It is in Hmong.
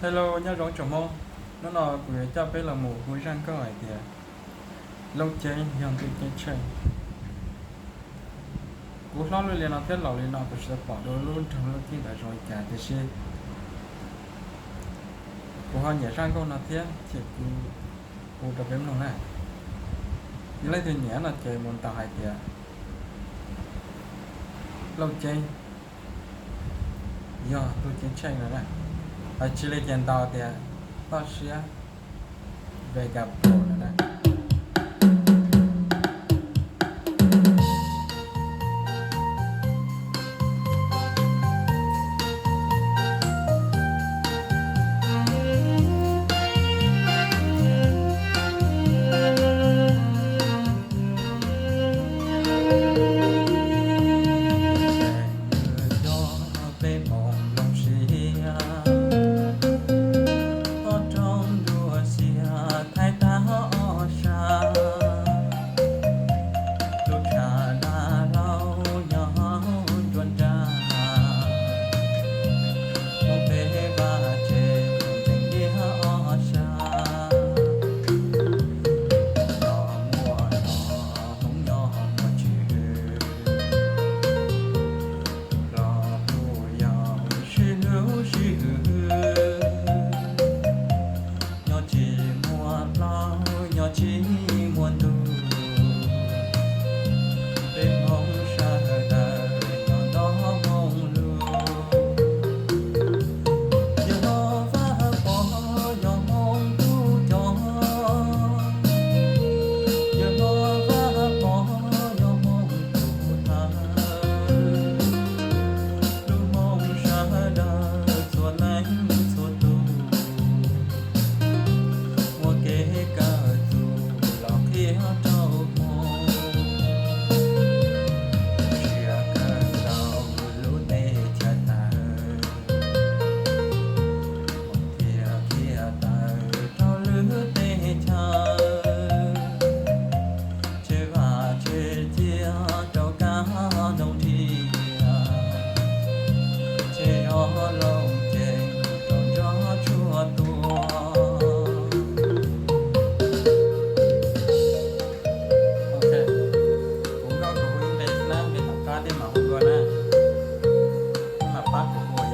Hello, nyob zoo tsoom Hmoob. Hnub no kuv yuav coj peb los mus hu zaj nkauj hais tias Looj Ceeb yog ntuj ceeb tsheej. Kuv hlob lub li no thiab laus li no kuv tsis tau pom dua lub nroog Looj Ceeb ntawd zoo li cas, tiam sis kuv ho nyiam zaj nkauj no thiab ces kuv hu rau peb mloog na. Yog leej twg nyiam no ces mus ntaus hais tias Looj Ceeb yog ntuj ceeb tsheej no na. Hais tsis li ces ntaus tias toj siab Vega Pro no na.